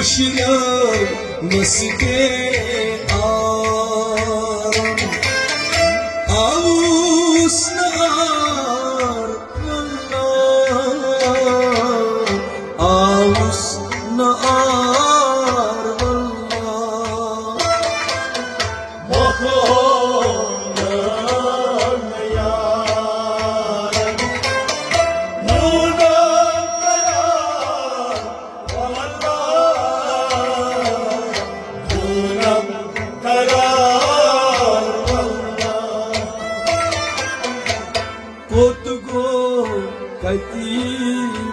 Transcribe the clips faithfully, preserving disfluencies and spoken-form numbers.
شیرا مستے آرام آوس نار واللہ، آوس نار واللہ۔ مخلوق کوٚت گوٚو، کتی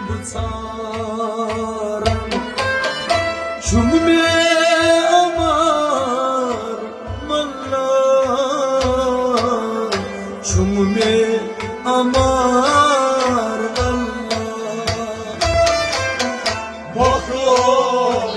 بہٕ ژھارن، چھُم مےٚ اَمار ملا، چھُم مےٚ اَمار ملا۔ مخلوق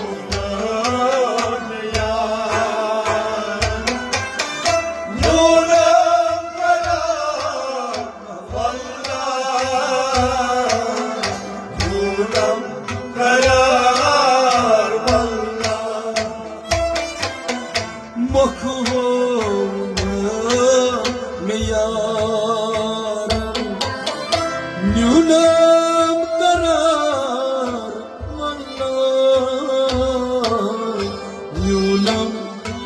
مخلوق مےٚ یارن نیونم قرار واللہ، نیونم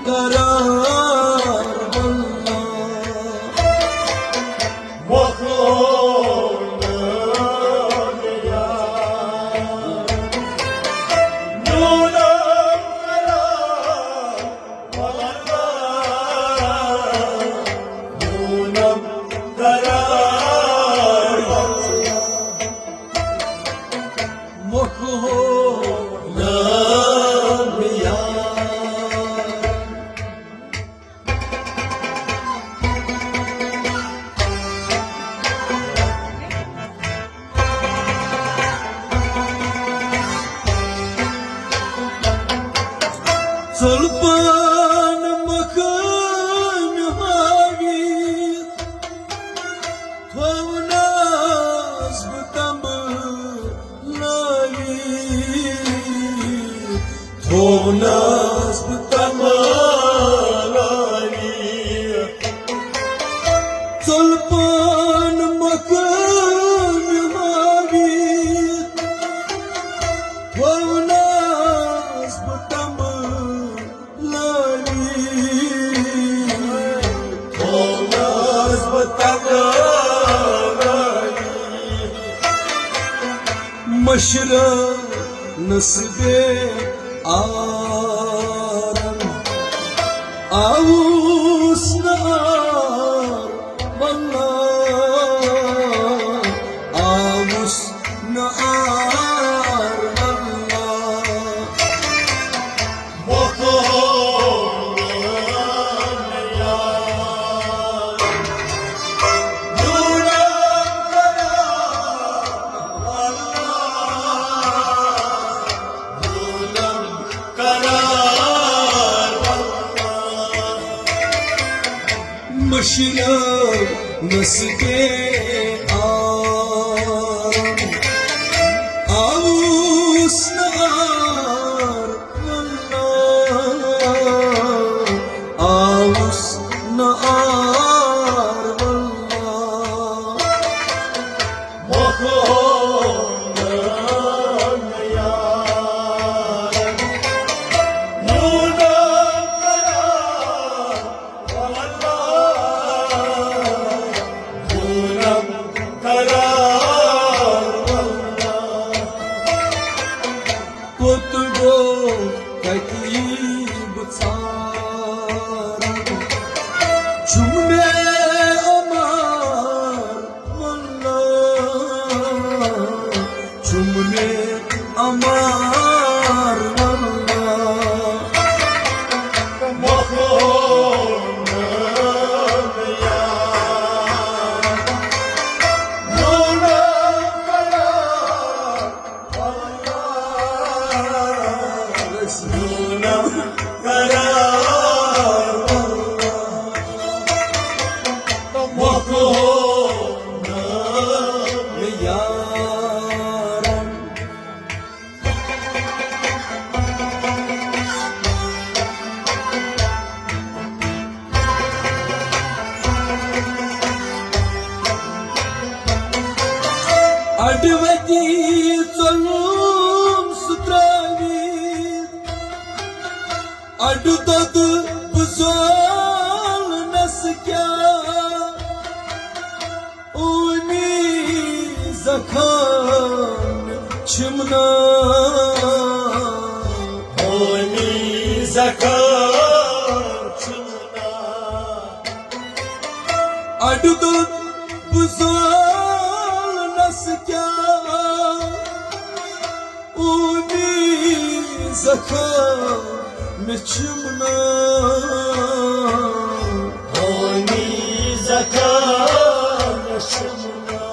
قرار واللہ۔ مخلوق مےٚ یارن نیونم قرار ژوٚل پان مقام ہاوی، تھوونس بہٕ تمبہٕ لٲوی، تھوونس بہٕ تمبہٕ لٲوی۔ ژوٚل پان مقام ہاوی، تھوونس بہٕ تمبہٕ لٲوی، تھوونس بہٕ تمبہٕ لٲوی۔ مشرا نسبے آرم آوس نار واللہ، آوس نار واللہ۔ مشرا نسبے آرم آوس نار واللہ، آوس نار واللہ۔ اَڈٕ وَتی ژوٚلُم سُہ ترٛٲوِتھ، اَڈٕ دۄدٕ بُزولنَس کیٛاہ، اومی زخم چھِم نا، اومی زخم چھِم نا۔ اَڈٕ دۄد بُزولنَس کیٛاہ، اومی زخم چھِم نا، اومی زخم چھِم نا۔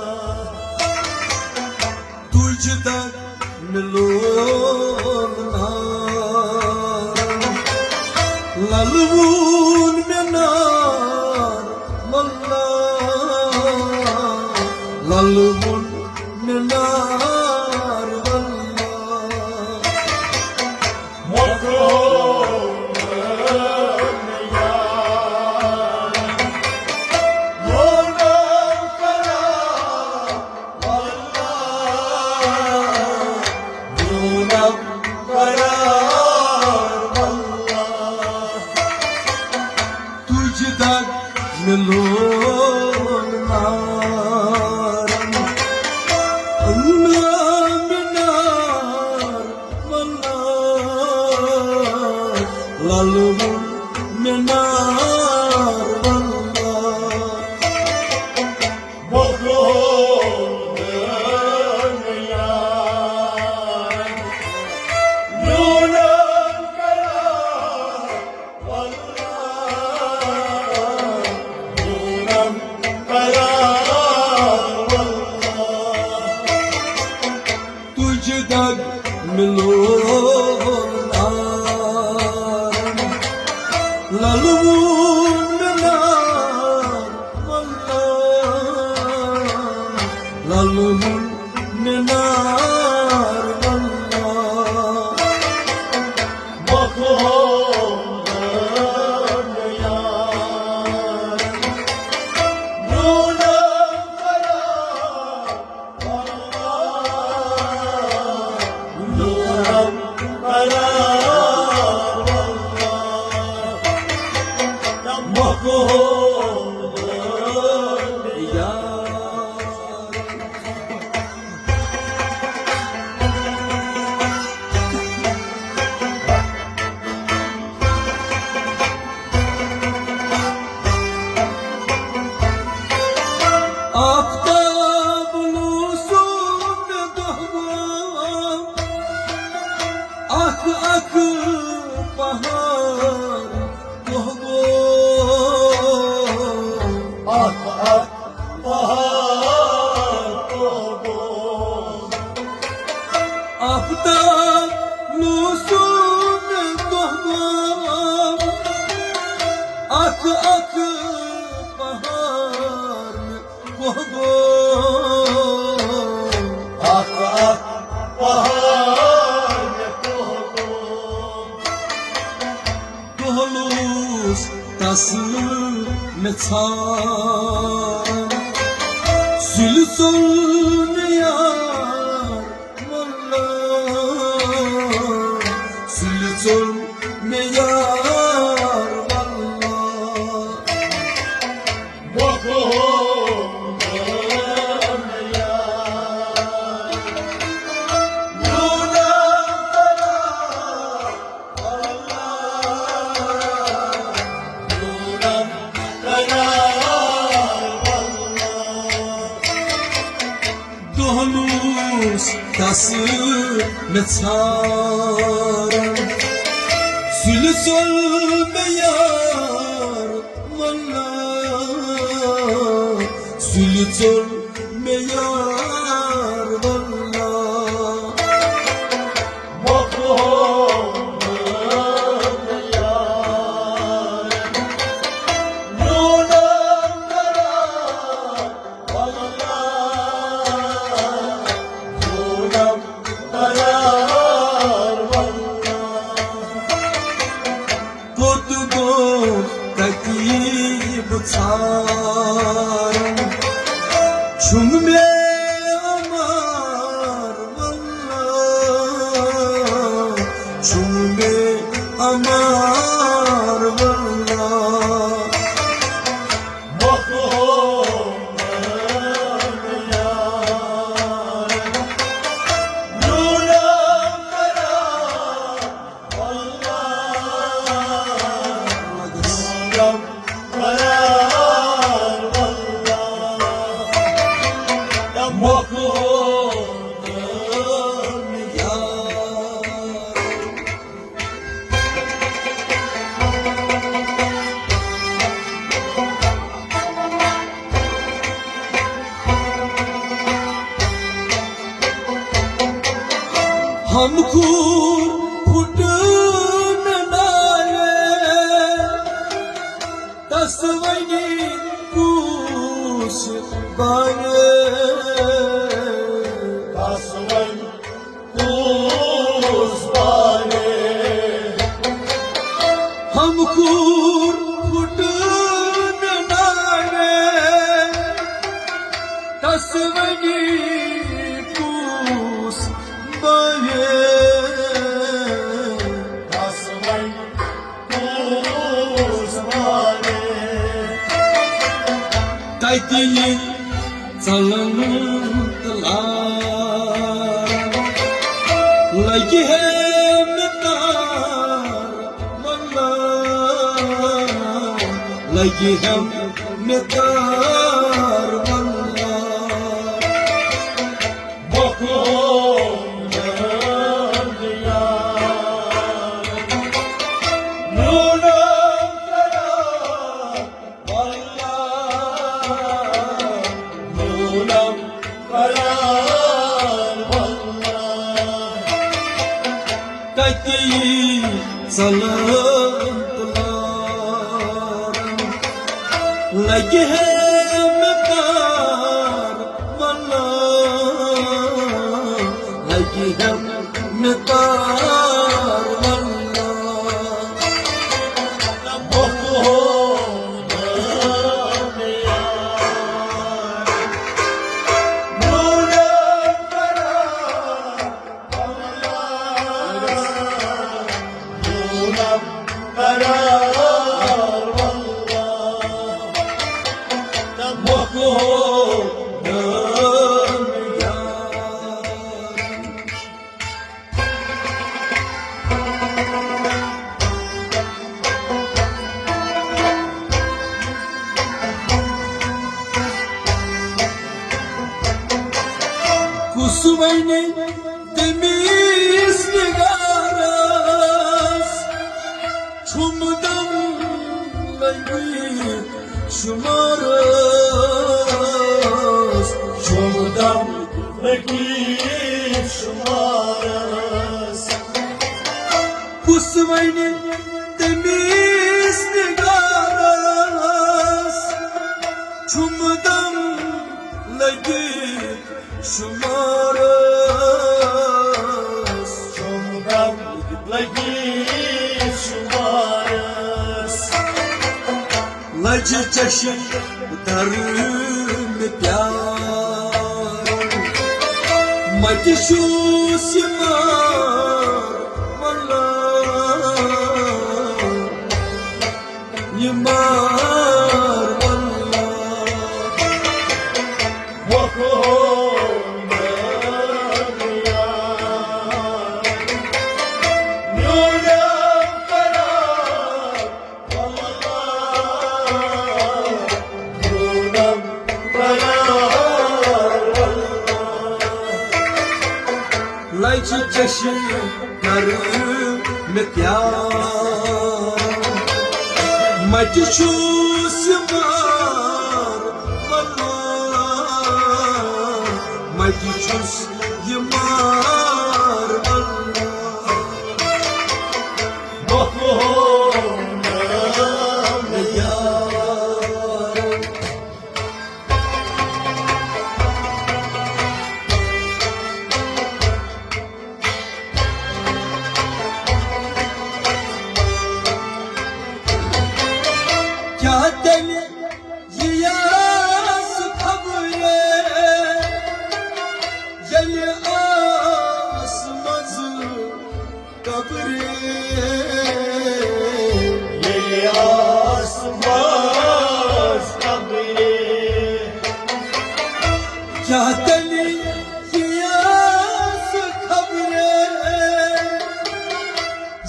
تُجہِ دگ مےٚ لول نار، لَلہٕ ووٚن مےٚ نار، واللہ، لَلہٕ ووٚن مےٚ نار، واللہ۔ مۄکلو تُجہِ دگ مےٚ لول نارن، اللہ مےٚ نار واللہ، لَلہٕ ووٚن مےٚ نار واللہ۔ مۄکلو تُجہِ دگ مےٚ لول نارن، لَلہٕ ووٚن مےٚ نار واللہ، لَلہٕ ووٚن مےٚ نار واللہ۔ مۄکلو آفتاب لوسُم دۄہ گوٚو، اکھ اکھ پہار دۄہ گوٚو۔ اکھ اکھ پہار دۄہ گوٚو۔ آفتاب لوسُم دۄہ گوٚو، اکھ اکھ پہار دۄہ گوٚو۔ اکھ اکھ پہار دۄہ گوٚو۔ دۄہ لوس تس مےٚ ژھانٛڈان، سُلہِ ژوٚل مےٚ یار واللہ، سُلہِ ژوٚل مےٚ یار واللہ۔ دۄہلوس تس مےٚ ژھانٛڈان، سُلہِ ژوٚل مےٚ یار واللہ، سُلہِ ژوٚل مےٚ یار واللہ۔ مۄکلو کوٚت گوٚو تقیٖب ژھارُن؟ چھُم مےٚ امان قرار واللہ۔ مخلوق میون قرار واللہ۔ میون قرار واللہ۔ مخلوق یار۔ ہمکھور پھُٹن نالے، تس وۄنۍ کُس بالہِ؟ تس وۄنۍ کُس بالہِ؟ ہمکھور پھُٹن نالے، تس وۄنۍ کُس بالہِ؟ تس وۄنۍ کُس بالہِ؟ کتہِ یہِ ژلن تہٕ لارن؟ لگہِ ہے مےٚ تار واللہ، لگہِ ہے مےٚ تار واللہ۔ مخلوق یار، میون قرار واللہ، میون قرار واللہ۔ کتہِ یی ژلن تہٕ لارن؟ لگہِ ہے مےٚ تار واللہ، لگہِ ہے مےٚ تار واللہ۔ کُس وَنہِ تٔمِس نِگارَس، چھُم دم لگی شمارس، چھُم دم لگی شمارس۔ کُس وَنہِ تٔمِس نِگارَس، چھُم دم لگی شمارس، چھُم دم لگی شمارس۔ لجہِ چشم در مےٚ پیار، مَتہِ چھُس یہِ مار واللہ، یہِ مار واللہ۔ لجہِ چشم کر مےٚ پیار، مَتہِ چھُس یہِ مار واللہ، مَتہِ چھُس یہِ مار واللہ۔ مخلوق یار۔ کیٛاہ تیٚلہِ یِیَس خبرے، ییٚلہِ یہِ ٲس خبرے،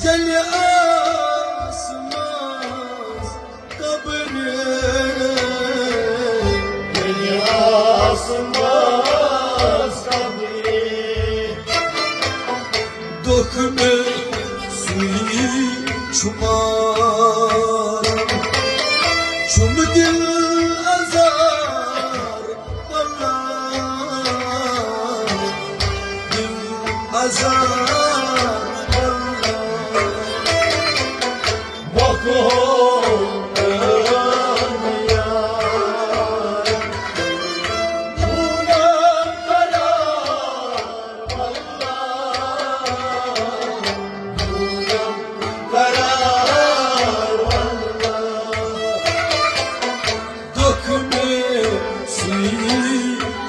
ییٚلہِ آسمانَس قبرِ، ییٚلہِ آسمانَس قبرِ۔ دۄکھ مےٚ سُے چھُ ماران، چھُم دِل آزار واللہ، دِل آزار واللہ۔ وقت ہو دۄکھ مےٚ سُے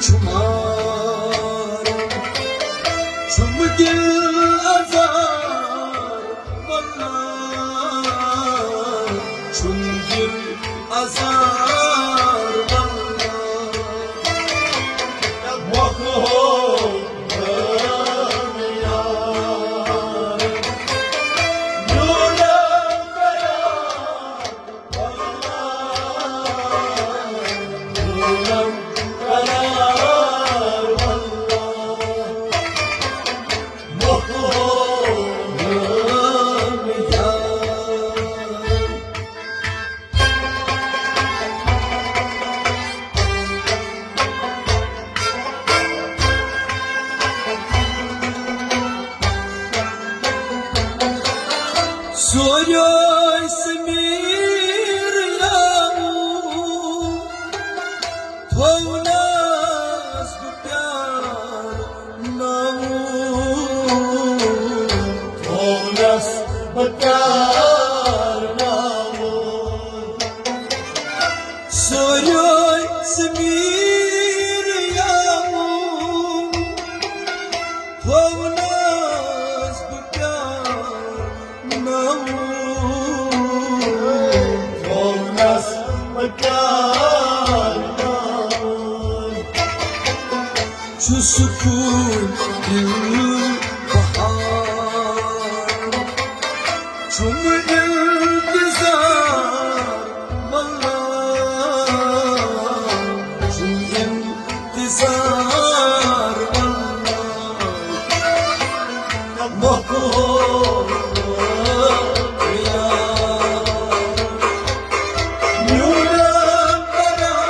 چھُ ماران، چھُم دِل آزار واللہ، چھُم دِل آزار واللہ۔ وقت ہو سورُے سمیٖر یاوُ تھوونس بہٕ پیار ناوُ، تھوونس بہٕ پیار ناوُ۔ سورُے سمیٖر یاوُ تھوونس بہٕ پیار ناوُ، تھوونس بہٕ پیار ناوُ۔ چھُ سکوٗن دِل بہار، چھُم اِنتظار واللہ، چھُم اِنتظار واللہ۔ مۄکھ ہو یار، میون قرار۔